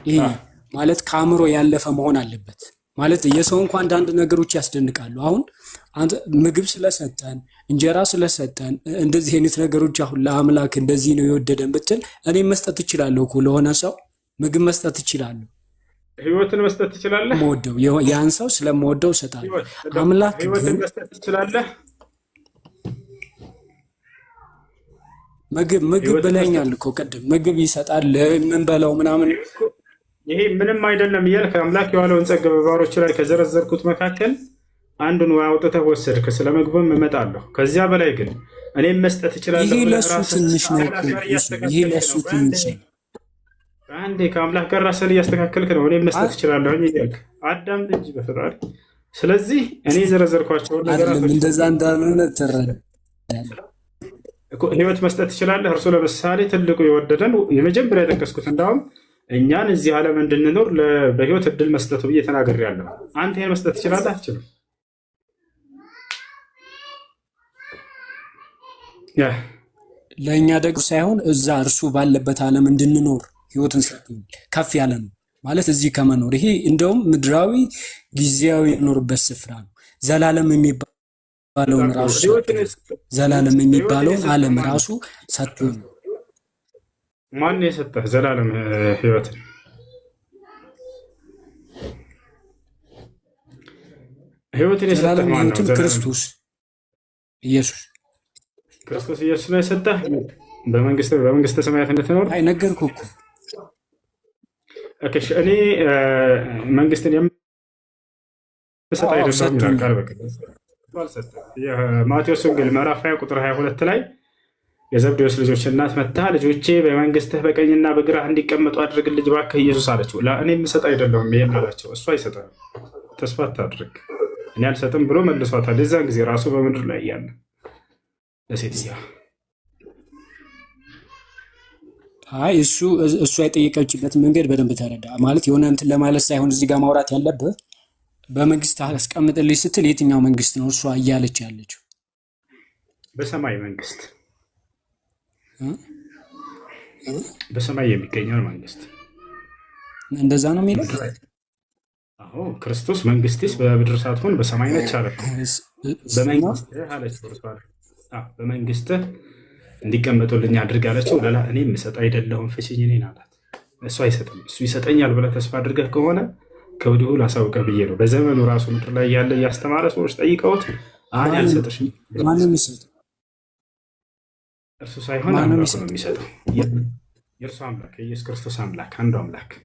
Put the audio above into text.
ይሄ ማለት ከአእምሮ ያለፈ መሆን አለበት። ማለት የሰው እንኳን አንዳንድ ነገሮች ያስደንቃሉ። አሁን አንተ ምግብ ስለሰጠን እንጀራ ስለሰጠን እንደዚህ አይነት ነገሮች አሁን ለአምላክ እንደዚህ ነው የወደደን ብትል እኔም መስጠት እችላለሁ እኮ፣ ለሆነ ሰው ምግብ መስጠት እችላለሁ። ህይወትን መስጠት ትችላለህ። መወደው ያን ሰው ስለምወደው እሰጣለሁ። አምላክ ህይወትን ግን መስጠት ትችላለህ። ምግብ ምግብ ህይወትን መስጠት ብለኛል እኮ ቅድም፣ ምግብ ይሰጣል የምንበላው ምናምን። ይሄ ምንም አይደለም እያልክ አምላክ የዋለውን ጸጋ በባሮች ላይ ከዘረዘርኩት መካከል አንዱን አውጥተህ ወሰድክ። ስለ ምግብም እመጣለሁ። ከዚያ በላይ ግን እኔም መስጠት እችላለሁ ይሄ ብለህ ለሱ ራስህን ትንሽ ነው ከአምላክ እኮ ጋር እሱ፣ ይሄ እያስተካከልክ ለሱ ነው። ትንሽ ነው። አንዴ ከአምላክ ጋር ራስህን እያስተካከልክ ነው። እኔም መስጠት እችላለሁ እያልክ አዳምጥ እንጂ በፈጣሪ። ስለዚህ እኔ የዘረዘርኳቸውን አይደለም ነገራቶች እንደዛ እንዳልሆነ ትረዳለህ። እኮ ህይወት መስጠት ትችላለህ። እርሱ ለምሳሌ ትልቁ የወደደን የመጀመሪያ የጠቀስኩት እንዳውም እኛን እዚህ ዓለም እንድንኖር በህይወት እድል መስጠቱ ብዬ ተናግሬያለሁ። አንተ ይሄን መስጠት ትችላለህ? አትችልም? ያ ለእኛ ደግሞ ሳይሆን እዛ እርሱ ባለበት ዓለም እንድንኖር ህይወትን ሰጥቶናል። ከፍ ያለ ነው ማለት እዚህ ከመኖር ይሄ እንደውም ምድራዊ ጊዜያዊ የኖርበት ስፍራ ነው። ዘላለም የሚባለውን በጣም ጥሩ። ራሱ ህይወትን ሰጥቶናል። የሰጠህ ዘላለም ህይወትን የሚባለውን የሰጠህ ዓለም ማን ነው? ራሱ ሰጥቶናል። ማን ነው የሰጠህ ዘላለም ህይወትን? ህይወትን የሰጠህ ዘላለም ማን ነው? ህይወትን ዘላለም ክርስቶስ ኢየሱስ። ክርስቶስ ኢየሱስ ነው የሰጠህ በመንግስተ ሰማያት እንድትኖር። አይ ነገርኩህ እኮ። Okay፣ እሺ፣ እኔ መንግስትን የምሰጥ አዎ አይደለሁም ይላል ሰጥቶኛል። ቃል በቃል። አልሰጠህም። የማቴዎስ ወንጌል ምዕራፍ 20 ቁጥር 22 ላይ የዘብዴዎስ ልጆች እናት መታ ልጆቼ በመንግስትህ በቀኝና በግራህ እንዲቀመጡ አድርግልኝ እባክህ ኢየሱስ አለችው። እኔ የምሰጥ አይደለሁም ይሄን አላቸው። እሱ አይሰጥህም፣ ተስፋ አታድርግ፣ እኔ አልሰጥም ብሎ መልሷታል። የዛን ጊዜ ራሱ በምድር ላይ እያለ ለሴትያ አይ እሱ የጠየቀችበት መንገድ በደንብ ተረዳ። ማለት የሆነ እንትን ለማለት ሳይሆን እዚህ ጋር ማውራት ያለብህ በመንግስት አስቀምጥልኝ ስትል የትኛው መንግስት ነው እሷ እያለች ያለችው? በሰማይ መንግስት እ? በሰማይ የሚገኘውን መንግስት እንደዛ ነው የሚለው። ምድር ላይ አዎ፣ ክርስቶስ መንግስትስ በምድር ሳትሆን በሰማይ ነች አለ እኮ። እሱማ በመንግስትህ አለችው እርሷ። አዎ፣ በመንግስትህ እንዲቀመጡልኝ አድርግ አለችው። ሌላ እኔ የምሰጥ አይደለሁም ፍቺኝ እኔን አላት። እሱ አይሰጥም። እሱ ይሰጠኛል ብለህ ተስፋ አድርገህ ከሆነ ከወዲሁ ላሳውቀህ ብዬ ነው። በዘመኑ ራሱ ምድር ላይ ያለ እያስተማረ ሰዎች ጠይቀውት አይ ማንም አልሰጥሽም ማንም ይሰጥ እርሱ ሳይሆን ማንም አምላኩ ይሰጥ ነው የሚሰጠው። የእርሱ አምላክ የኢየሱስ ክርስቶስ አምላክ አንዱ አምላክ።